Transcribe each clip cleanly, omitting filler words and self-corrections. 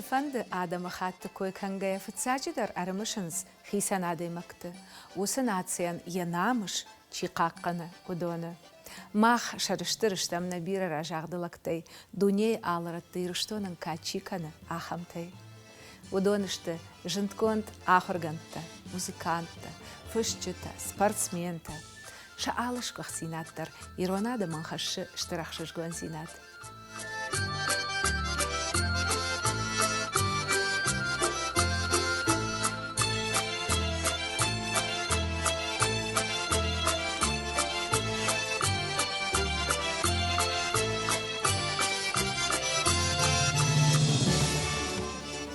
Цыфӕнды адӕмыхатты кой кӕнгӕйӕ фыццаджыдӕр ӕрымысынц хицӕн адӕймӕгты, уыцы нацийӕн йӕ намыс чи хъахъхъӕны, уыдоны. Мах сӕрыстыр стӕм нӕ бирӕ разагъды лӕгтӕй, дунейы алы рӕтты Ирыстонӕн кад чи кӕны, ахӕмтӕй. Уыдон сты зындгонд ахуыргӕндтӕ, музыканттӕ, фысджытӕ, спортсментӕ. Сӕ алы сгуыхтдзинад дӕр ирон адӕмӕн хӕссы стыр ӕхсызгондзинад.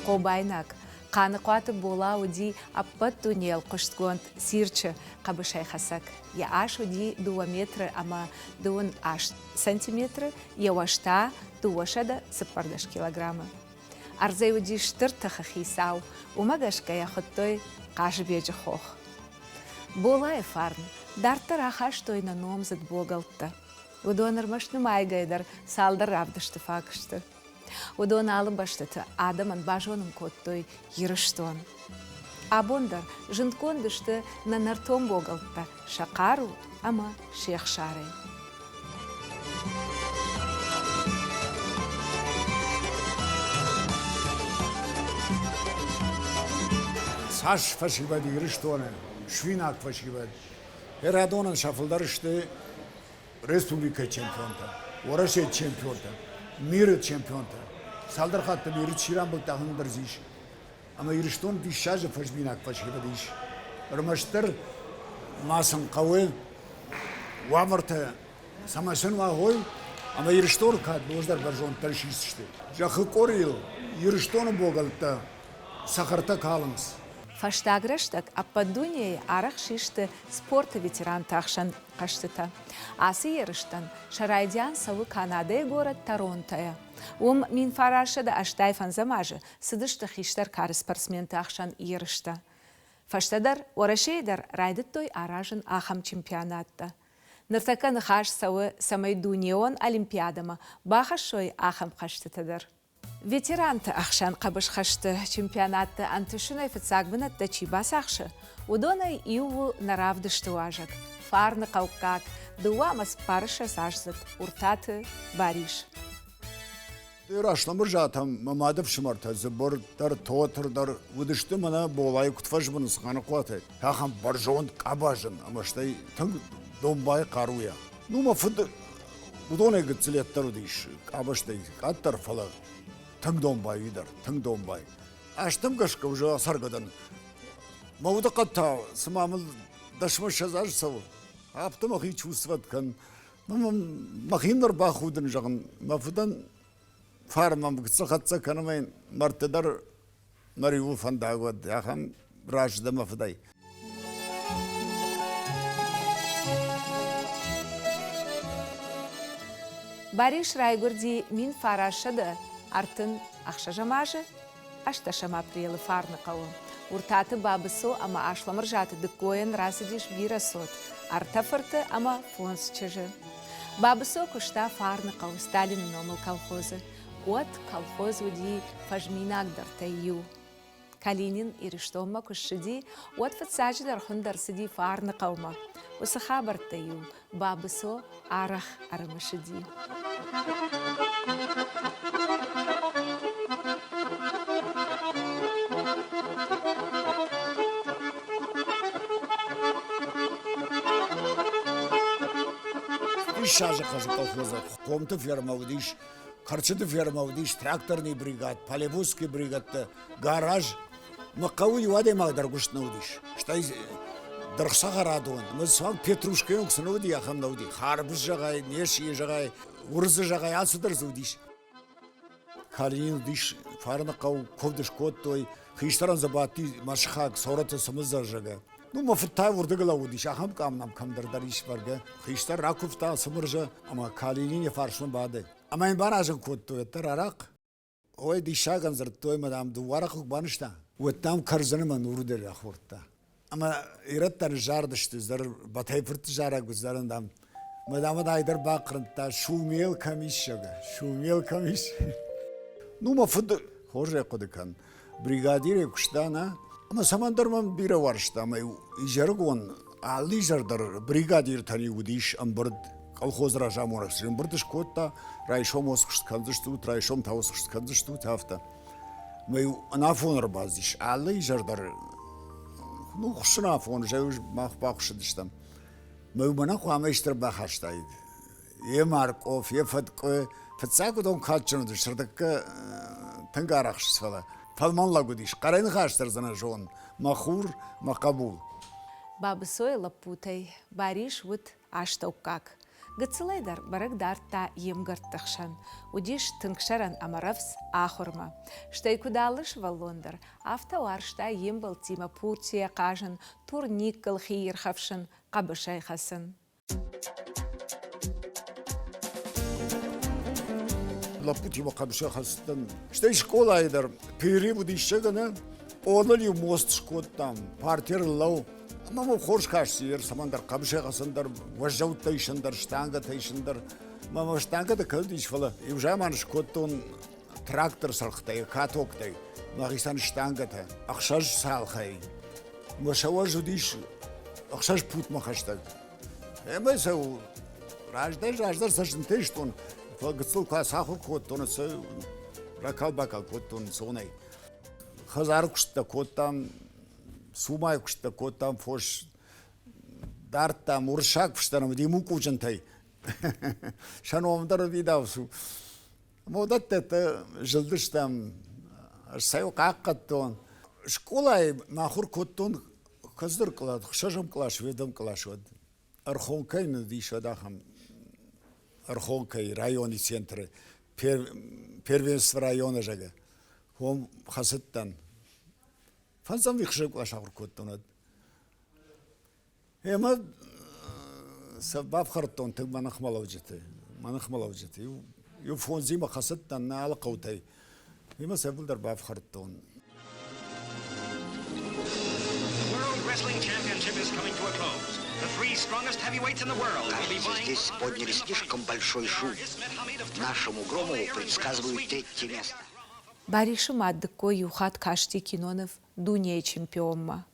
Хъобайнаг Хъаныхъуаты Бола уыди ӕппӕт дунейыл хъуыстгонд цирчы хъӕбысӕйхӕцӕг. Йӕ ас уыди дыууӕ метры ӕмӕ 28 сантиметры, йӕ уӕз та 214 килограммы. Ӕрдзӕй уыди стыр тыхы хицау, уымӕ гӕсгӕ йӕ хуыдтой Хъазыбеджы хох. Болайы фарн дарддӕр ахастой нӕ номдзыд богӕлттӕ. Уыдон ӕрмӕст нымайгӕйӕ дӕр цалдӕр равдысты фаг сты. Уыдон алы бӕстӕты адӕмӕн базонын кодтой Ирыстон. Абон дӕр зындгонд сты нӕ нӕртон богӕлттӕ сӕ хъару ӕмӕ се хсарӕй. Цас фӕсивӕд Ирыстоны, суинаг фӕсивӕд, Ӕрӕдонӕн сӕ фылдӕр сты республикӕйы чемпионтӕ, Уӕрӕсейы чемпионтӕ, миры чемпионтӕ. Цалдӕр хатты миры чи рамбылдта, ахӕм дӕр дзы ис. Ӕмӕ Ирыстон диссаджы фӕзминаг фӕсивӕд ис. Ӕрмӕстдӕр ма сын хъӕуы уавӕртӕ, цӕмӕй сын уа ӕмӕ Ирыстоны кад ноджыдӕр бӕрзонддӕр сисдзысты. Зӕххы къорийыл Ирыстоны богӕлттӕ цӕхӕртӕ калынц. Фӕстаг рӕстӕг ӕппӕт дунейы арӕх систы спорты ветеранты ӕхсӕн хъӕзтытӕ. Ацы ерыстӕн сӕ райдиан цӕуы Канадӕйы горӕт Торонтойӕ. Уым 1985 азы цыдысты хистӕр кары спортсменты ӕхсӕн ерыстӕ. Фӕстӕдӕр Уӕрӕсейы дӕр райдыдтой аразын ахӕм чемпионаттӕ. Ныртӕккӕ ныхас цӕуы, цӕмӕй дунеон олимпиадӕмӕ бахӕссой ахӕм хъӕзтытӕ дӕр. Ветеранты ӕхсӕн хъӕбысхӕсты чемпионатты ӕнтысынӕй фыццаг бынӕттӕ чи бацахсы, уыдонӕй иу у нӕ равдысты уазӕг, Фарныхъӕуккаг, дыууӕ ӕмӕ цыппарыссӕдз аздзыд Уртаты Барис. Раслӕмырзатӕм мӕ мады фсымӕртӕ Дзыбыр дӕр, Тотыр дӕр уыдысты мӕнӕ Болайы куыд фӕзмынц Хъаныхъуатӕй, ахӕм бӕрзонд къабазын ӕмӕ стӕй тынг домбай хъаруйӕ. Ну, мӕ фыд уыдонӕй гыццылӕддӕр уыдис, къабӕзтӕй къаддӕр, фӕлӕ тынг домбай уый дӕр, тынг домбай. Азтӕм гӕсгӕ уже ацӕргӕ дӕн. Мӕ удыхъӕд та, цыма мыл дӕсмӕ ссӕдз азы цӕуы, афтӕ мӕхи чувствовать кӕн. Мӕхи ныр бахудын, зӕгъын, мӕ фыдӕн фарн мӕм гыццыл хӕццӕ кӕны мӕ мӕрдты дӕр мӕ риуыл фӕндаг уӕд, ахӕм разы дӕ мӕ фыдӕй. Барис райгуырди 1936 азы ӕстдӕсӕм апрелы Фарныхъӕуы. Уртаты Бабыцо ӕмӕ Асламырзаты Дыккойӕн рацыдис бирӕ цот, ӕртӕ фырты ӕмӕ фондз чызджы. Бабыцо куыста Фарныхъӕуы Сталины номыл колхозы. Уӕд колхоз уыди фӕзминагдӕртӕй иу. Калинин Ирыстонмӕ куы ссыди, уӕд фыццаджыдӕр хуынд ӕрцыди Фарныхъӕумӕ. Уыцы хабӕрттӕ-иу Бабыцо арӕх ӕрымысыди. Диссаджы хъазы колхозы хъомты фермӕ уыдис, Кӕрчыты фермӕ уыдис тракторный бригад, полевозский бригадтӕ, гараж. Мӕ хъӕуы иу адӕймаг дӕр гуыст нӕ уыдис. Стӕй дыргъцӕхӕрадон, ӕмӕ суанг Петрушкӕйы онг цы нӕ уыди, ахӕм нӕ уыди. Харбыз зӕгъай, несийы зӕгъай, уырыдзы зӕгъай, алцыдӕр дзы уыдис. Калинин уыдис Фарныхъӕу, куывд скодтой, хистӕрӕн дзы бадти мӕ сыхаг Цорӕты Цымыдзӕ, зӕгъгӕ. Ну, мӕ фыд та уырдыг лӕууыдис, ахӕм къам нӕм кӕмдӕр дӕр ис бӕргӕ. Хистӕр ракуывта Цымырзӕ ӕмӕ Калинин йӕ фарсмӕ бады. Ӕмӕ йын баразын кодтой уӕддӕр арахъ. Ой, диссагӕн дзырдтой мӕ, дам, дыууӕ арахъы куы банызта, уӕд, дам, кӕрдзыны мӕ нуры дӕр рахордта. Ӕмӕ ирӕттӕ ныззардысты, Батайы-фырты зарӕг уыд, зарын, дам, мӕ, дам, ӕдайдӕр бахъырндта, шумел кӕм ис, зӕгъгӕ, шумел кӕм ис. Ну, мӕ фыд. Хорз ӕй хъуыды кӕн. Бригадирӕй куыста, нӕ? Ӕмӕ цӕмӕндӕр мӕн бирӕ уарзта, ӕмӕ изӕрыгон алы изӕр дӕр бригадиртӕн-иу уыдис ӕмбырд, колхозы разамонӕг цы ӕмбырд скодта, райсом уыцы куыст кӕндзыстут, райсом та уыцы куыст кӕндзыстут, афтӕ. Ӕмӕ-иу ӕнафон ӕрбацыдис, алы изӕр дӕр, ну, хуыссын афон, зӕй мах бахуыссыдыстӕм. Мӕ мӕнӕ хъуамӕ исты ӕрбахастаид. Йе маркъоф, йе фӕткъуы. Фыццаг уыдон кадджын уыдысты, ныртӕккӕ тынг арӕхсыс, фӕлӕ фӕлмӕн лӕг уыдис. Хъӕрӕй ныхас дӕр дзы нӕ зон. Мӕ хур, мӕ хъӕбул. Бабысойы лӕппутӕй Барис уыд астӕуккаг. Гыццылӕй дӕр бӕрӕг дардта йе мгӕртты хсӕн. Уыдис тынг сӕрӕн ӕмӕ рӕвдз ахуырмӕ. Стӕй куыд алы сывӕллон дӕр, афтӕ уарзта йе мбӕлттимӕ пуртийӕ хъазын, турникыл хи ирхӕфсын, хъӕбысӕй хӕцын. Лӕппутимӕ хъӕбысӕй хӕцыдтӕн. Стӕй скъолайы дӕр перерыв уыдис зӕгъгӕ, пъолыл-иу мост скодтам, партерыл лӕу. Ӕмӕ мӕм хорз касти цӕмӕндӕр хъӕбысӕй хӕцын дӕр, уӕззӕуттӕ исын дӕр, штангӕтӕ исын дӕр. Мӕ мӕ штангӕтӕ кӕлдис, фӕлӕ иу заман скодтон трактор цӕлхтӕй, катоктӕй, мӕхицӕн штангӕтӕ, ӕхсӕз цалхӕй. Мӕ сӕуӕз уыдис ӕхсӕз путмӕ хӕстӕг. Ӕмӕ сӕ раздӕр раздӕр сӕ зынтӕ истон, фӕлӕ гыццыл куы ацахуыр кодтон, сӕ ракал-бакал кодтон сонӕй. Хӕдзары куысттӕ кодтам, цумайы куысттӕ кодтам, фос дардтам, уырыссаг фыстӕн уыди мукъуджынтӕй. Сӕ ном дӕр видауц у. Уыдӕттӕ зылдыстӕм, сӕ хъахъхъӕдтон. Скъолайы мӕ ахуыр кодтон кӕцыдӕр кълас, ӕхсӕзӕм кълас, ведӕм кълас уӕд. Ӕрхонкӕй нын уыдис уӕд ахӕм Ӕрхонкӕй райони центры первенство района, зӕгъгӕ, уым хӕцыдтӕн. Фӕндзӕм ӕхсӕзӕм кълас ахуыр кодтон уӕд. Ӕмӕ сӕ бафхӕрдтон тынг мӕ ныхмӕлӕуджыты. Мӕ ныхмӕлӕуджыты. Иу, иу фондзимӕ хӕцыдтӕн нӕ алы хъӕутӕй. Ӕмӕ сӕ фылдӕр бафхӕрдтон. Кажется, здесь подняли слишком большой шум. Нашему Громову предсказывают третье место. Барисы мад Дыкко иу хатт касти киноныв «Дунейы чемпионмӕ».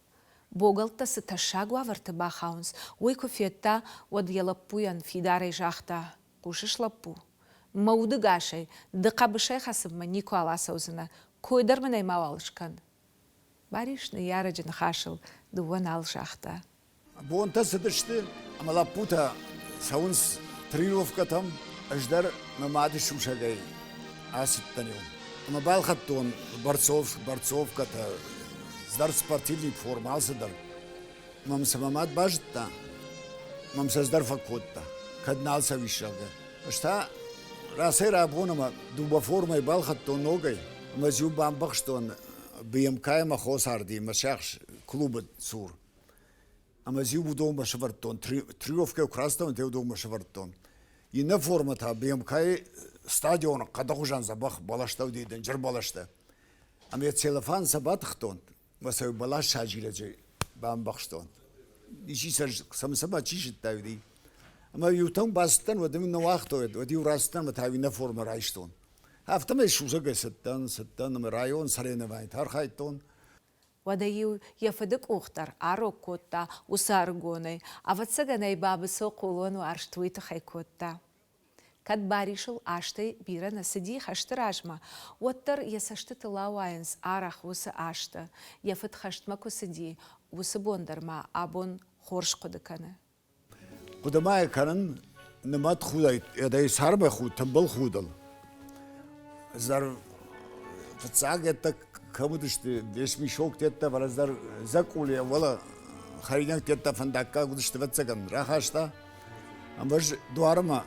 Богӕлттӕ цы тӕссаг уавӕрты бахауынц, уый куы федта, уӕд йӕ лӕппуйӕн фидарӕй загъта: «Хъусыс, лӕппу? Мӕ удыгасӕй ды хъӕбысӕй хӕцынмӕ никуал ацӕудзынӕ, кой дӕр мын ӕй мауал скӕн». Барис ныййарӕджы ныхасыл дыууӕ нал загъта. Бонтӕ цыдысты, ӕмӕ лӕппутӕ цӕуынц тренировкӕтӕм. Ӕз дӕр мӕ мады сусӕгӕй ацыдтӕн-иу. Ӕмӕ балхӕдтон борцов, борцовкӕтӕ, цыдӕр спортивный форма, алцыдӕр. Мӕм сӕ мӕ мад базыдта, мӕм сӕ цыдӕр фӕкодта, кӕд нал цӕуис, зӕгъгӕ. Ӕз та рацӕй-рабон ӕмӕ дыууӕ формӕйы балхӕдтон ногӕй ӕмӕ дзы иу бамбӕхстон БМК-йы мӕ хо царди мӕ сиахс клубы цур. Ӕмӕ дзы уыдонмӕ сӕвӕрдтон, тренировкӕ куы рацыдтӕн, уыдонмӕ сӕвӕрдтон. Иннӕ формӕ та БМК-йы стадионы хъӕдыхуызӕн дзӕбӕх бӕлӕстӕ уыди, дынджыр бӕлӕстӕ. Ӕмӕ йӕ целлофан сӕ батыхтон, ӕмӕ сӕ бӕлас саджилӕджы бамбӕхстон. Исчи сӕ сӕм сӕ чи зыдта, уыди. Ӕмӕ иутӕм бацыдтӕн, уӕд мын нӕ уагътой, уӕд иу рацыдтӕн ӕмӕ та иннӕ формӕ райстон. Афтӕмӕй сусӕгӕй цыдтӕн, цыдтӕн ӕмӕ район соревнованиты архайдтон. Уӕдӕ-иу йӕ фыды къух дӕр арог кодта уыцы ӕрыгонӕй, ӕвӕццӕгӕн ӕй Бабыцо хъулон уарзт уый тыххӕй кодта. Кӕд Барисыл азтӕй бирӕ нӕ цыди хӕсты размӕ, уӕддӕр йӕ цӕстытыл ауайынц арӕх уыцы азтӕ, йӕ фыд хӕстмӕ куы цыди, уыцы бон дӕр ма абон хорз хъуыды кӕны. Хъуыды ма йӕ кӕнын, нымӕт худӕй, ӕдӕй цармӕ худ, тымбыл худыл. Зӕр фыццаг ӕддӕ кӕм уыдысты, весьмишоктӕ, фӕлӕ зӕр дзӕкъул йӕ уӕлӕ хӕринӕгтӕ фӕндаггаг уыдысты, ӕвӕццӕгӕн, рахаста. Ӕмӕ дуармӕ,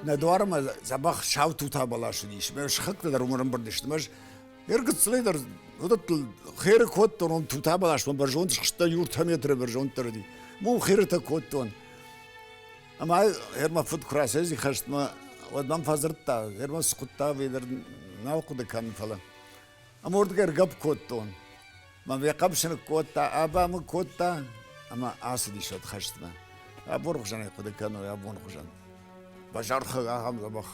нӕ дуармӕ дзӕбӕх сау тута бӕлас уыдис. Мӕ сыхӕгтӕ дӕр уым ӕрӕмбырд сты. Мӕ Ӕргыццылӕй дӕр уыдӕттыл херы кодтон, уым тута бӕласмӕ бӕрзонд схызтӕн, иу ӕртӕ метры бӕрзонддӕр уыди. Уым херытӕ кодтон. Ӕмӕ гъер мӕ фыд куы рацӕйци хӕстмӕ, уӕд мӕм фӕдзырдта, гъер мӕ цы хъуыддаг дӕр нал хъуыды кӕнын, фӕлӕ. Ӕмӕ уырдыгӕй ӕргӕпп кодтон. Мӕ йӕ хъӕбысы ныккодта, аба мын кодта ӕмӕ ацыдис уӕд хӕстмӕ. Абон хуызӕн ӕй хъуыды кӕной, абон хуызӕн. Базархӕг ахӕм дзӕбӕх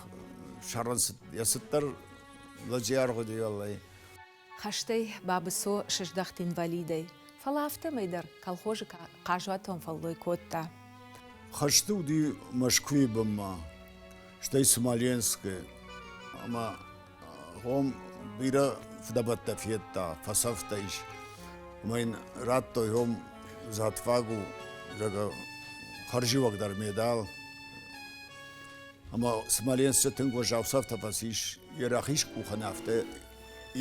сӕрӕн йӕ цыд дӕр. Лӕджы аргъуыди, уӕллӕй. Хӕстӕй Бабыцо сыздӕхт инвалидӕй, фӕлӕ афтӕмӕй дӕр колхозы хъазуатон фӕллой кодта. Хӕсты уыди Мӕскуыйы бынмӕ, стӕй Смоленскы, ӕмӕ хом бирӕ фыдӕбӕттӕ федта, фӕцӕфтӕ ис. Ӕмӕ йын радтой хом за отвагу, зӕгъгӕ, хӕрзиуӕг дӕр медал. Ӕмӕ Смоленскы тынг уӕззау цӕфтӕ фӕцис, йӕ рахиз къухӕн афтӕ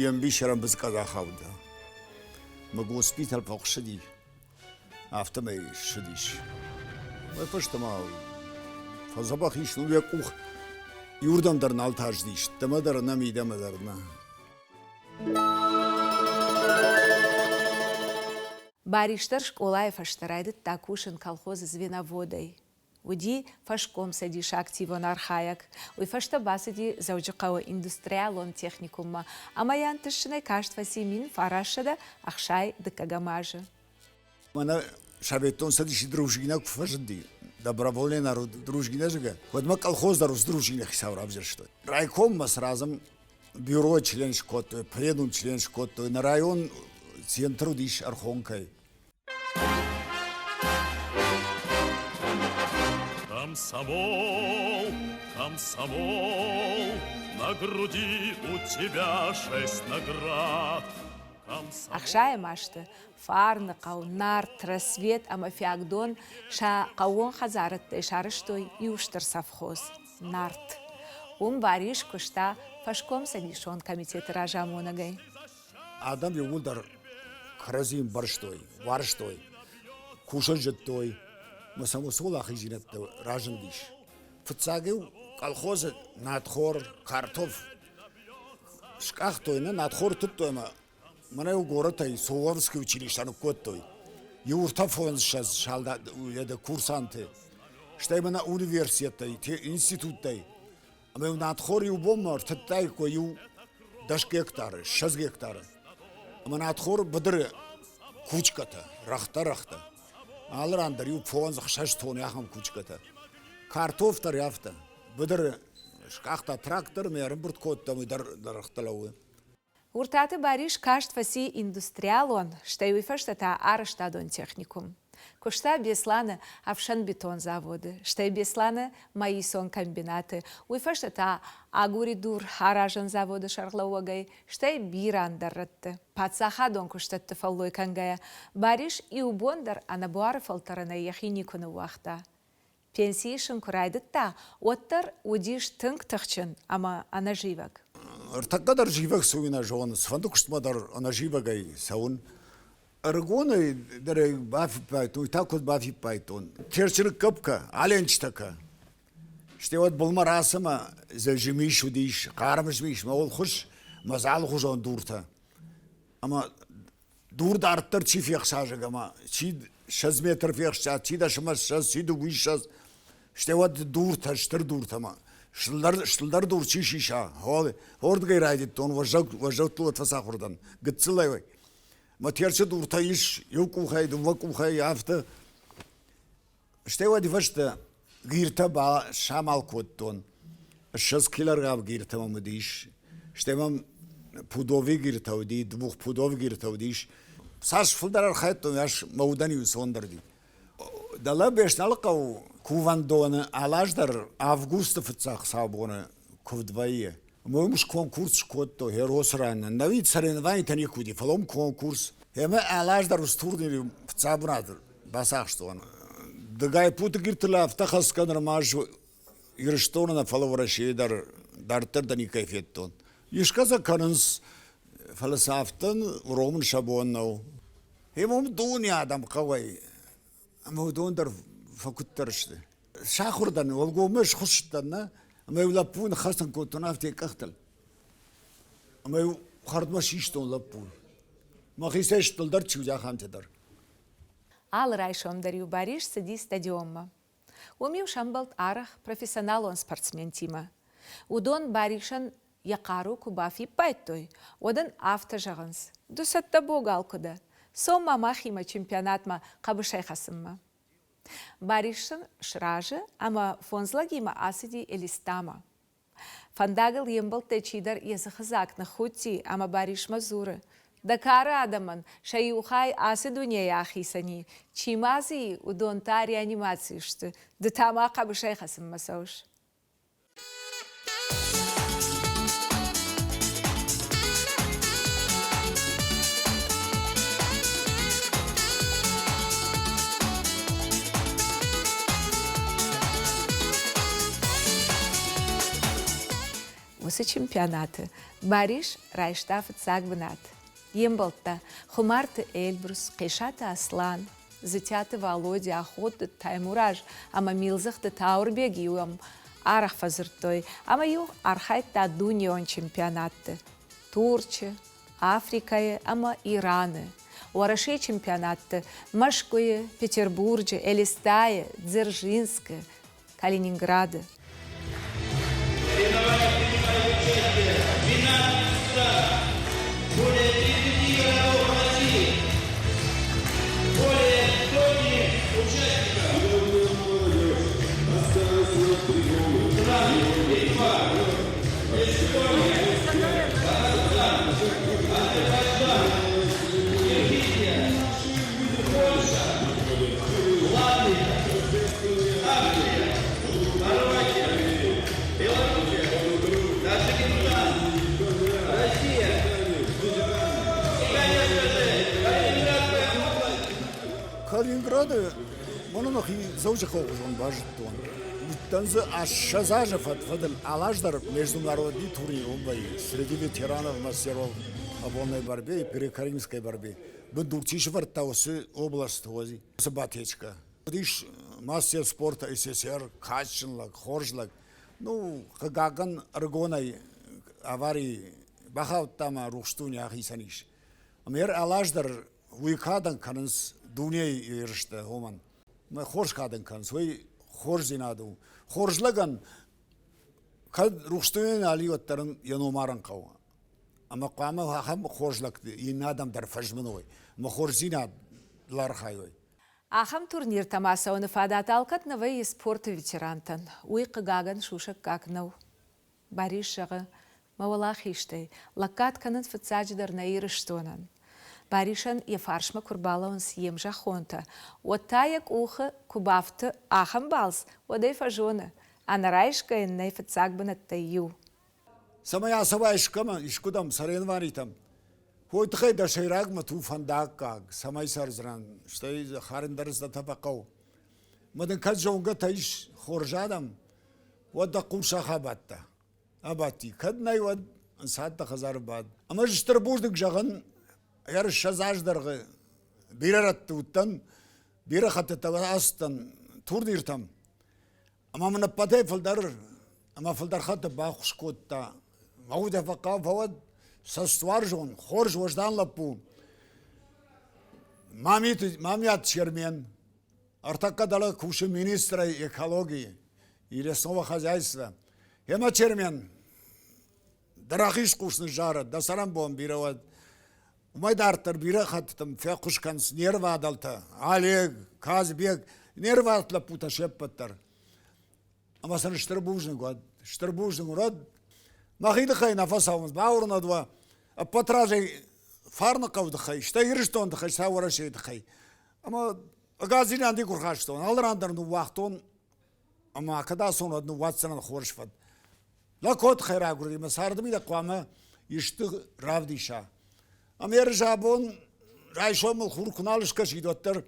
йе мбис ӕрӕмбыдз къӕдзӕхаудта. Мӕ госпиталь фӕхсыди, афтӕмӕй ссыдис. Уый фӕстӕмӕ фӕдзӕбӕх ис, ну йӕ къух иуырдӕм дӕр нал таздис, дӕмӕ дӕр нӕ, мидӕмӕ дӕр нӕ. Барис дӕр скъолайы фӕстӕ райдыдта кусын колхозы звеноводӕй. Уыди фӕскомцӕдисы активон архайӕг. Уый фӕстӕ бацыди Дзӕуджыхъӕуы индустриалон техникуммӕ ӕмӕ йӕ ӕнтыстджынӕй каст фӕци 1962 азы. Мӕнӕ Советон Цӕдисы дружина куы фӕзынди, добровольный народ дружина, зӕгъгӕ, уӕд мӕ колхоз дӕр уыцы дружины хицау равзӕрстой. Райкоммӕ сразу бюро член скодтой, пленум член скодтой, нӕ район центр уыдис Ӕрхонкӕй. Комсомол, комсомол, на груди у тебя шесть наград. Ӕхсайӕм азты Фарныхъӕу, Нарт, Рассвет ӕмӕ Фиагдон сӕ хъӕууон хӕдзарӕдтӕй сарӕзтой иу стыр совхоз Нарт. Уым Барис куыста фӕскомцӕдисон комитеты разамонӕгӕй. Адӕм иууылдӕр кӕрӕдзи ӕмбӕрстой, уарзтой, кусын зыдтой, ӕмӕ сӕм уыцы уӕлахиздзинӕдтӕ разындис. Фыццаг-иу колхозы надхор, картоф скъахтой, нӕ надхор тыдтой ӕмӕ мӕнӕ-иу горӕтӕй Суворовский училище ныккодтой. Иу ӕртӕ фондзыссӕдз салдат курсанты, стӕй мӕнӕ университеттӕй, институттӕй. Ӕмӕ-иу надхор иу бонмӕ ӕртыдтаиккой иу 10 гектары, 20 гектары. Ӕмӕ надхор быдыры кучкӕтӕ, рӕгътӕ-рӕгътӕ. Алы ран дӕр иу фондз, ӕхсӕз тонны ахӕм кучкӕтӕ. Картоф дӕр афтӕ. Быдыры скъахта трактор ӕмӕ ӕрӕмбырд кодта, уый дӕр рӕгътӕ лӕууы. Уртаты Барис каст фӕци индустриалон, стӕй уый фӕстӕ та арӕзтадон техникум. Куыста Беслӕны ӕфсӕнбетон заводы, стӕй Беслӕны маисон комбинаты, уый фӕстӕ та агуридур аразӕн заводы сӕргълӕууӕгӕй, стӕй бирӕ ӕндӕр рӕтты. Паддзахадон куыстӕтты фӕллой кӕнгӕйӕ, Барис иу бон дӕр ӕнӕбуары фӕлтӕрӕнӕй йӕхи никуы ныууагъта. Пенси исын куы райдыдта, уӕддӕр уыдис тынг тыхджын ӕмӕ ӕнӕзивӕг. Ӕртӕккӕ дӕр зивӕг цы уый нӕ зоны, цыфӕнды куыстмӕ дӕр ӕнӕзивӕгӕй цӕуын. Ӕрыгонӕй дӕр ӕй бафиппайдтон, уый та куыд бафиппайдтон. Терчы ныккӕпкӕ, аленчытӕ кӕ. Стӕй уӕд былмӕ рацӕмӕ змис уыдис, хъарм змис, мӕ уӕлхъус мӕ алыхуызон дуртӕ. Ӕмӕ дур дарддӕр чи фехсазӕг ӕмӕ чи 20 метр фехста, чи дӕсмӕ ссӕдз, чи дыууиссӕдз, стӕй уӕд дуртӕ, стыр дуртӕ ма стылдӕр дур чи сиса, хордгӕй райдыдтон, уӕззӕуттыл уӕд фӕцахуыр дӕн, гыццылӕй. Мӕ Терчы дуртӕ ис иу къухӕй, дыууӕ къухӕй, афтӕ. Стӕй уӕд фӕстӕ гиртӕ самал кодтон. 20 килограмм гиртӕ мӕм уыдис. Стӕй мӕм пудовый гиртӕ уыди, двухпудовый гиртӕ уыдис. Цас фылдӕр архайдтон, уас мӕ удӕн иу цондӕр уыди. Дӕлӕ Беслӕны кувӕндоны алаз дӕр августы фыццаг хуыцаубоны куывд вӕййы. Ӕмӕ уым конкурс скодтой Херосы районы. Нӕуи соревнованитӕ никуы уыди, фӕлӕ уым конкурс. Ӕмӕ алаз дӕр уыцы турниры фыццаг бынат бацахстон. Дыгай путы гиртыл афтӕ хӕсгӕ нырма Ирыстоны нӕ, фӕлӕ Уӕрӕсейы дӕр дарддӕр дӕр никӕй федтон. Искӕ дзы кӕнынц, фӕлӕ сӕ афтӕ уромын сӕ бон нӕу. Ӕмӕ уым дуне адӕм хъӕуӕй, ӕмӕ уыдон дӕр фӕкуыддӕр сты. Сахуыр дӕн, уӕлгоммӕ схуыссыдтӕн, нӕ, ӕмӕ-иу лӕппуйы ныххӕцын кодтон афтӕ йӕ къӕхтыл. Ӕмӕ-иу хӕрдмӕ систон лӕппуйы. Мӕхицӕй стылдӕр чи уыди, ахӕмтӕ дӕр. Алы райсом дӕр-иу Барис цыди стадионмӕ. Уым-иу сӕмбӕлд арӕх профессионалон спортсментимӕ. Уыдон Барисӕн йӕ хъару куы бафиппайдтой, уӕд ын афтӕ зӕгъынц: Ды цӕттӕ богал куы дӕ, цом-ма махимӕ чемпионатмӕ хъӕбысӕй хӕцынмӕ. Барис сын сразы ӕмӕ фондз лӕгимӕ ацыди Элистамӕ. Фӕндагыл йе мбӕлттӕй чидӕр йӕ дзыхыдзаг ныххудти ӕмӕ Барисмӕ дзуры: Дӕ кары адӕмӕн сӕ иу хай ацы дунейӕ ахицӕн и, чи ма дзы и, уыдон та реанимацийы сты, ды та ма хъӕбысӕй хӕцынмӕ цӕуыс. Уыцы чемпионаты Барис райста фыццаг бынат. Йе мбӕлттӕ Хуымарты Эльбрус, Хъесаты Аслан, Дзытиаты Валодя, Ходты Таймураз ӕмӕ Милдзыхты Тауырбег-иу ӕм арӕх фӕдзырдтой ӕмӕ-иу архайдта дунеон чемпионатты Турчы, Африкӕйы ӕмӕ Ираны, Уӕрӕсейы чемпионатты Мӕскуыйы, Петербурджы, Элистайы, Дзержинскы, Калининграды. Более 30 городов России, более сотни участников. Литва, Эстония, Казахстан, Азербайджан, Киргизия, Польша, Латвия, Австрия, Хорватия, Белоруссия, Таджикистан, Россия и, конечно же, Калининградская область. Калининграды мӕнӕ мӕхи Дзӕуджыхъӕуы хуызӕн базыдтон. Уыдтӕн дзы 20 азы фӕд-фӕдыл алы дӕр международный турнир уым вӕййы среди ветеранов мастеров свободной борьбе и греко-римской борьбе. Бындур чи сӕвӕрдта, уыцы областы уыцы батечка. Уыдис мастер спорта СССР, кадджын лӕг, хорз лӕг. Ну, хъыгагӕн, ӕрыгонӕй аварийы бахаудта ӕмӕ рухс дуне ахицӕн ис. Ӕмӕ йӕ алы дӕр уый кадӕн кӕнынц дунейы ерыстӕ, уымӕн. Мӕ хорз кадӕн кӕнынц, уый хорздзинад у. Хорз лӕгӕн кӕд рухс дуне нал и, уӕддӕр ын йӕ ном арын хъӕуы. Ӕмӕ хъуамӕ ахӕм хорз лӕгты иннӕ адӕм дӕр фӕзмыной ӕмӕ хорздзинадыл архайой. Ахӕм турниртӕм ацӕуыны фадат алкӕд нӕ вӕййы спорты ветерантӕн. Уый, хъыгагӕн, сусӕггаг нӕу. Барис зӕгъы, мӕ уӕлахизтӕй лӕггад кӕнын фыццаджыдӕр нӕ Ирыстонӕн. Барисӕн йӕ фарсмӕ куы рбалӕууынц йе мзӕххонтӕ, уӕд та йӕ къухы куы бафты ахӕм балц, уӕд ӕй фӕзоны, ӕнӕрайсгӕ йын нӕй фыццаг бынӕттӕй иу. Цӕмӕй ацӕуа искӕмӕ, искуыдӕм соревнованитӕм, уой тыххӕй дӕ сӕйраг мӕт у фӕндаггаг, цӕмӕй цӕрдзынӕн, стӕй хӕрын дӕр цӕттӕ фӕхъӕуы. Мӕ дын кӕд зонгӕтӕ ис хорз адӕм, уӕд дӕ хъус ахабадта. Абадти. Кӕд нӕй, уӕд ӕнцад дӕ хӕдзары бад. Ӕмӕ стыр бузныг зӕгъын, ӕгӕр 20 азы дӕргъы бирӕ рӕтты уыдтӕн, бирӕ хӕттытӕ ацыдтӕн турниртӕм. Ӕмӕ мын ӕппӕтӕй фылдӕр ӕмӕ фылдӕр хатты баххуыс кодта. Мӕ удӕ фӕхъӕу фӕуӕд цӕстуарзон, хорз уӕздан лӕппу. Мамиты, Мамиат Чермен, ӕртӕккӕ дӕлӕ кусы министрӕй экологийы и лесного хозяйства. Ӕмӕ Чермен, дӕ рахиз хъус ныззарӕд, дӕ цӕрӕнбон бирӕ уӕд. Уымӕй дарддӕр бирӕ хӕттытӕм феххуыс кӕнынц не рвадӕлтӕ Олег, Казбек, не рвад лӕппутӕ се ппӕт дӕр. Ӕмӕ сын стыр бузныг уӕд, стыр бузныг уӕд. Мӕхи тыххӕй нӕ фӕцӕуынц, бауырнӕд уӕ, ӕппӕт разӕй Фарны хъӕуы тыххӕй, стӕй Ирыстоны тыххӕй, стӕй Уӕрӕсейы тыххӕй. Ӕмӕ ӕгасдзинад никуы рхастон, алы ран дӕр ныууагътон ӕмӕ кӕд ацон, уӕд ныууадздзынӕн хорз фӕд. Лӕггод хӕрагуырди мӕ царды мидӕг хъуамӕ исты равдиса. Ӕмӕ ерыс абон райсомыл хур куы нал скӕсид, уӕддӕр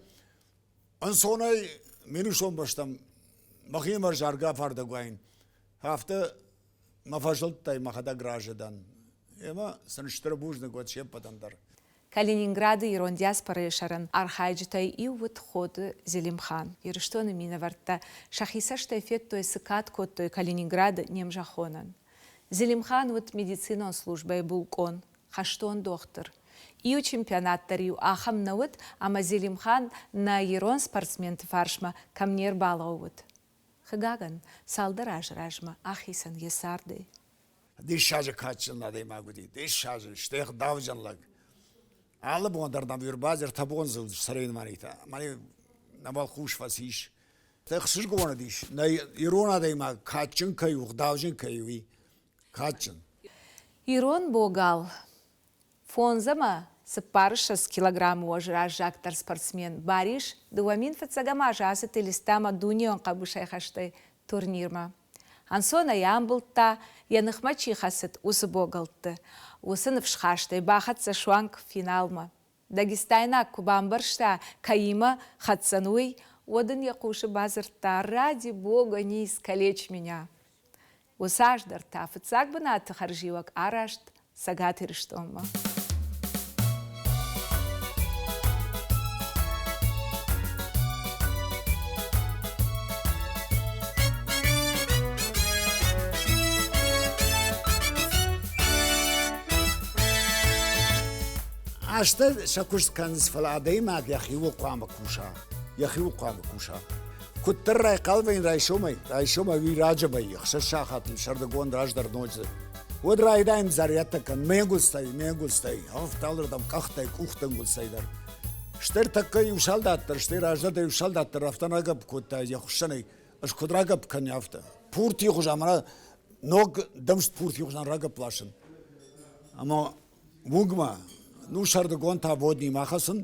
ӕнцонӕй минусон бӕстӕм мӕхимӕ заргӕ афардӕг уаин. Афтӕ мӕ фӕзылдтӕй мӕхӕдӕг разы дӕн. Ӕмӕ сын стыр бузныг уӕд се ппӕтӕн дӕр. Калининграды ирон диаспорӕйы сӕрӕн архайджытӕй иу уыд Ходы Зелимхан. Ирыстоны минӕвӕрттӕ сӕхи цӕстӕй федтой, цы кад кодтой Калининграды не мзӕххонӕн. Зелимхан уыд медицинон службӕйы булкъон, хӕстон дохтыр. Иу чемпионат дӕр-иу ахӕм нӕ уыд, ӕмӕ Зелимхан нӕ ирон спортсменты фарсмӕ кӕм не рбалӕууыд. Хъыгагӕн, цалдӕр азы размӕ ахицӕн йӕ цардӕй. Диссаджы кадджын адӕймаг уыди, диссаджы, стӕй ӕгъдауджын лӕг. Алы бон дӕр нӕм ӕрбадзырдта бон дзы соревнованитӕ. Мӕ нӕ уӕлхъус фӕцис. Ӕхсызгон уыдис, нӕ ирон адӕймаг кадджын кӕй у, ӕгъдауджын кӕй у, уый. Кадджын. Ирон богал фондз ӕмӕ цыппарыссӕдз килограммы уӕз раззагдӕр спортсмен Барис 2001 азы ацыд Элистамӕ дунеон хъӕбысӕйхӕстӕй турнирмӕ. Ӕнцонӕй амбылдта, йӕ ныхмӕ чи хӕцыд, уыцы богӕлтты. Уыцы ныфсхастӕй бахӕццӕ суанг финалмӕ. Дагестайнаг куы бамбӕрста, кӕимӕ хӕцдзӕн уый, уӕд ын йӕ хъусы бадзырдта: «Ради бога, не искалечь меня!» Уыцы аз дӕр та фыццаг бынаты хӕрзиуӕг арӕзт Цӕгат Ирыстонмӕ. Азтӕ сӕ куыст кӕнынц, фӕлӕ адӕймаг йӕхиуыл хъуамӕ куса, йӕхиуыл хъуамӕ куса. Куыддӕр райхъал вӕййын райсомӕй, райсомӕй уый раджы вӕййы, 6 сахатыл сӕрдыгон раздӕр ноджы. Уӕд райдайын зарядтӕ кӕн ме нгуылдзтӕй, ме нгуылдзтӕй, ӕфталырдӕм къӕхтӕй, къухты нгуылдзтӕй дӕр. Стӕй тӕккӕ иу салдат дӕр, стӕй раздӕр дӕр иу салдат дӕр афтӕ рагӕпп кодта йӕ хуыссӕнӕй, ӕз куыд рагӕпп кӕнин, афтӕ. Пуртийы хуызӕн, мӕнӕ ног дымст пуртийы хуызӕн рагӕпп ласын. Ӕмӕ уынгмӕ, ну сӕрдыгон та воднимӕ хӕцын,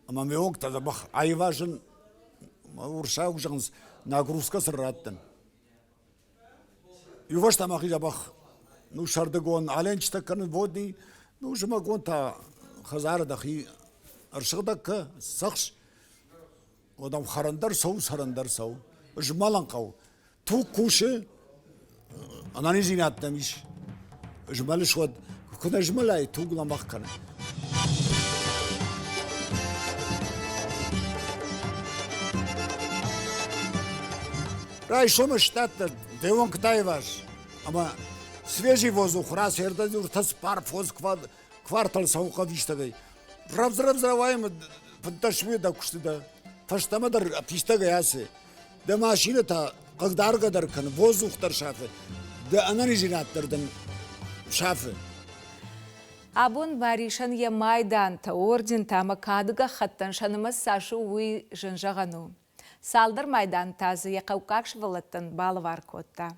ӕмӕ ме уӕнгтӕ дзӕбӕх аивазын, уырыссаг зӕгъынц, нагрузка сын раттын. Иувӕрстӕ мӕхи дзӕбӕх, ну сӕрдыгон аленчытӕ кӕнын водни, ну зымӕгон та хӕдзары дӕхи ӕрсыгъдӕг кӕ, цӕхс, уӕд ӕм хӕрын дӕр цӕуы, цӕрын дӕр цӕуы. Змӕлын хъӕуы. Туг кусы, ӕнӕниздзинад дӕм ис. Змӕлыс уӕд, куы нӕ змӕлай, туг лӕмӕгъ кӕны. Райсомы стадтӕ де уӕнгтӕ иваз ӕмӕ свежий воздух рацӕрдӕ цыппар фондз квартал цӕуы хъӕвистӕгӕй. Рӕвдз-рӕвдз рауайӕм 15 минут дӕ куысты дӕ. Фӕстӕмӕ дӕр фистӕгӕй ацы. Дӕ машинӕ та хъыгдаргӕ дӕр кӕны, воздух дӕр сафы, дӕ ӕнӕниздзинад дӕр дын сафы. Абон Барисӕн йӕ майдантӕ, ордентӕ ӕмӕ кады гӕххӕттӕн сӕ нымӕц цас у, уый зын зӕгъӕн у. Цалдӕр майдан та дзы йӕ хъӕуккаг сывӕллӕттӕн балӕвар кодта.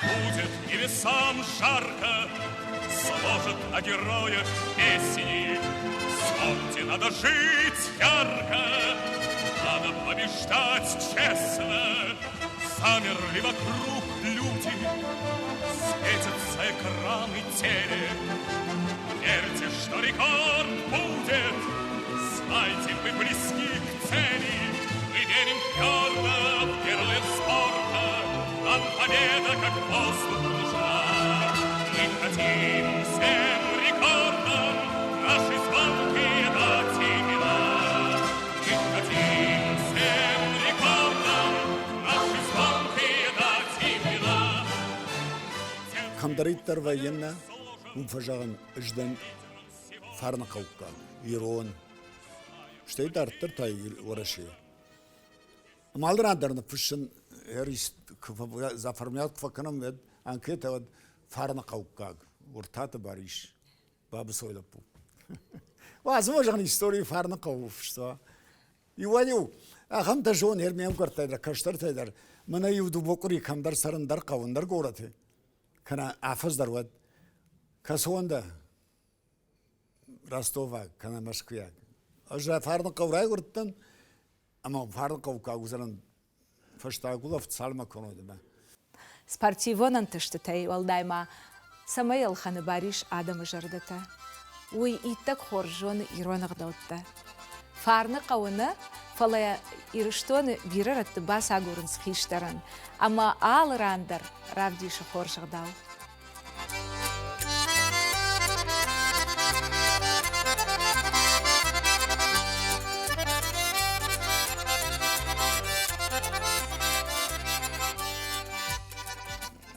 Будет небесам жарко, сложат о героях песни. В спорте надо жить ярко, надо побеждать честно. Замерли вокруг люди, светятся экраны телек. Верьте, что рекорд будет, знайте, мы близки к цели. Мы верим твердо в героев спорта, нам победа как воздух нужна. Мы хотим всем рекордам наши звонкие дать имена. Мы хотим всем рекордам наши звонкие дать имена. Кӕмдӕриддӕр вӕййын нӕ, уым фӕзӕгъын, ӕз дӕн фарныхъӕуккаг, ирон, стӕй дарддӕр та Уӕрӕсе. Алы ран дӕр ныффыссын заформлять куы фӕкӕнӕм, уӕд анкетӕ уӕд фарныхъӕуккаг Уыртаты Барис, Бабысой лӕппу. Уадз ма зӕгъын историйы Фарныхъӕуы фыста. Иуӕй-иу ахӕмтӕ зон ме мгӕрттӕй дӕр, кӕстӕртӕй дӕр, мӕнӕ иу дыууӕ къуыри кӕмдӕр цӕрын дӕр хъӕуы ӕндӕр горӕты, кӕнӕ афӕдз дӕр уӕд. Кӕцон дӕ? Ростоваг кӕнӕ мӕскуыйаг. Ӕз Фарныхъӕу райгуырдтӕн ӕмӕ Фарныхъӕуккаг уыдзӕнӕн фӕстаг улӕфт цалмӕ кӕной дӕ. Спортивон ӕнтыстытӕй уӕлдай ма цӕмӕй ӕлхӕны Барис адӕмы зӕрдӕтӕ. Уый иттӕг хорз зоны ирон ӕгъдӕуттӕ. Фарны хъӕуы нӕ, фӕлӕ Ирыстоны бирӕ рӕтты бацагурынц хистӕрӕн ӕмӕ алы ран дӕр равдисы хорз ӕгъдау.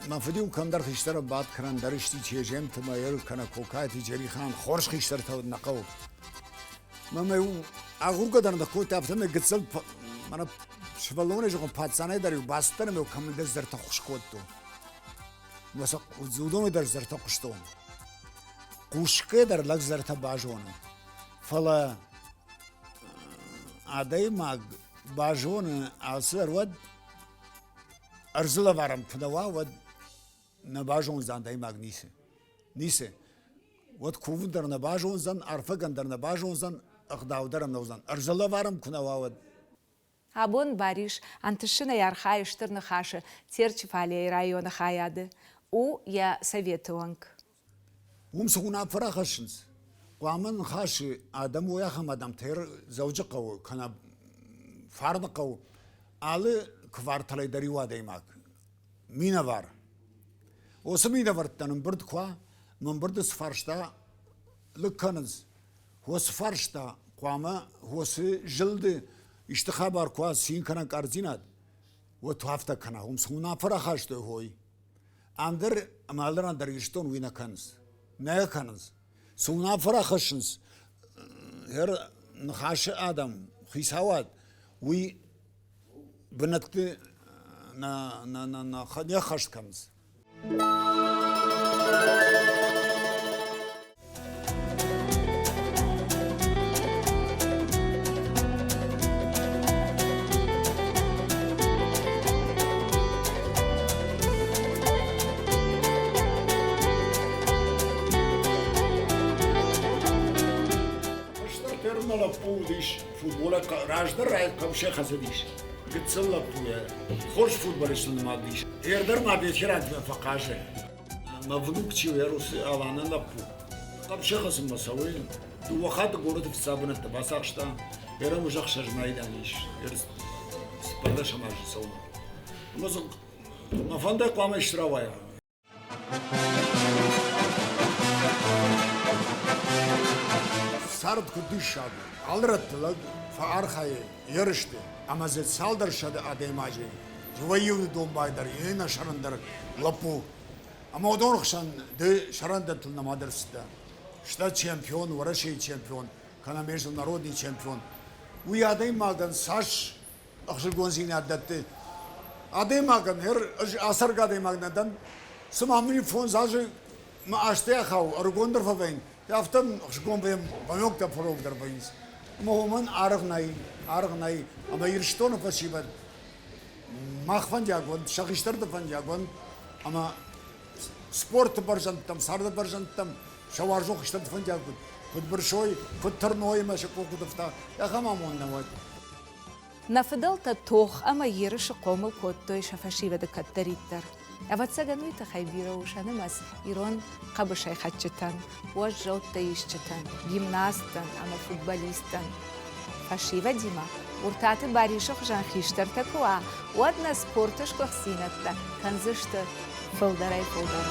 Мӕ фыд-иу кӕмдӕр хистӕры бадт кӕнӕ ӕндӕр исти Чежемты Майыр кӕнӕ Кокайты Джерихан хорз хистӕртӕ уыд нӕ хъӕуы. Мӕ-иу агургӕ дӕр нӕ кодта, афтӕмӕй гыццыл мӕнӕ сывӕллонӕй зӕгъон пацанӕй дӕр-иу бацыдтӕн ӕмӕ-иу кӕмӕндӕр зӕртӕ хус кодтон. Мӕ сӕ уыдоны дӕр зӕртӕ хъуыстон. Хъусгӕ дӕр лӕг зӕртӕ базоны. Фӕлӕ Адӕймаг базоны алцыдӕр уӕд, ӕрдзы лӕварӕн куы нӕ уа, уӕд нӕ базондзӕн адӕймаг ницы. Ницы. Уӕд кувын дӕр нӕ базондзӕн, арфӕгӕн дӕр нӕ базондзӕн, ӕгъдау дӕр ӕм нӕ уыдзӕн. Ӕрдзы лӕвар ӕм куы нӕ уа, уӕд. Абон Барис ӕнтысджынӕй архайы Стыр Ныхасы Терчыфалейы районы хайады, у йӕ советы уӕнг. Уым цы уынаффӕ рахӕссынц, хъуамӕ ныхасы адӕм уой ахӕм адӕмтӕ Дзӕуджыхъӕуы кӕнӕ Фарныхъӕуы алы кварталӕй дӕр иу адӕймаг, минӕвар. Уыцы минӕвӕрттӕн ӕмбырд куы уа, ӕмбырды цы фарста лыг кӕнынц, уыцы фарста хъуамӕ уыцы зылды исты хабар куы уа, цин кӕнӕ ӕнкъарддзинад, уӕд афтӕ кӕна, уым цы уынаффӕ рахастой, хой. Ам дӕр ӕмӕ алы ран дӕр Ирыстон уый нӕ кӕнынц. Нӕ кӕнынц. Цы уынаффӕ рахӕссынц ныхасы адӕм, хицауад, уый бынӕтты нӕ, нӕ, нӕ, нӕ хӕст кӕнынц. Фермӕ лӕппу уыдис футболӕй раздӕр хъӕбысӕй хӕцыдис. Гыццыл лӕппуйӕ хорз футболисты нымад ис. Ӕрдӕр ма ветеранмӕ фӕхъазы. Мӕ внук чи у, Ярусы Аланы лӕппу. Хъӕбысӕй хӕцынмӕ цӕуы. Дыууӕ хатты горӕты фыццаг бынӕттӕ бацахста. Ерӕм уыз ӕхсӕз майдан ис. Цыппӕрдӕсӕм азы цӕуы. Ӕмӕ дзы мӕ фӕндӕй хъуамӕ исты рауайа. Цард куыд диссаг у! Алы рӕтты лӕг фӕархайы ерысты ӕмӕ дзы цалдӕр сӕдӕ адӕймаджы иуӕй-иу домбайдӕр, иннӕ сӕрӕндӕр лӕппу. Ӕмӕ уыдон хсӕн ды сӕрӕндӕттыл нӕма ӕрцыдтӕ. Сдӕ чемпион, Уӕрӕсейы чемпион, кӕнӕ международный чемпион. Уый адӕймагӕн цас ӕхсызгондзинад дӕтты. Адӕймагӕн ӕз ацӕргӕ адӕймаг нӕ дӕн, цыма мын фондз азы мӕ азтӕ ахауы, ӕрыгондӕр фӕвӕййын, афтӕ ӕхсызгон вӕййын, мӕ фӕрогдӕр вӕййынц. Ӕмӕ уымӕн аргъ нӕй, аргъ нӕй. Ӕмӕ Ирыстоны фӕсивӕд мах фӕндиаг уӕнт, сӕ хистӕрты фӕндиаг уӕнт, ӕмӕ спорты бӕрзӕндтӕм, царды бӕрзӕндтӕм сӕ уарзон хистӕрты фӕндиаг куыд бырсой, куыд тырной ӕмӕ сӕ къух куыд ӕфта, ахӕм амонд нӕ уӕд. Нӕ фыдӕлтӕ тох ӕмӕ ерысы хъомыл кодтой сӕ фӕсивӕды кӕддӕриддӕр. Ӕвӕццӕгӕн, уый тыххӕй бирӕ у сӕ нымӕц ирон хъӕбысӕйхӕцджытӕн, уӕззӕуттӕ исджытӕн, гимнасттӕн ӕмӕ футболисттӕн. Фӕсивӕдимӕ Уртаты Барисы хуызӕн хистӕртӕ куы уа, уӕд нӕ спорты сгуыхтдзинӕдтӕ кӕндзысты фылдӕрӕй-фылдӕр.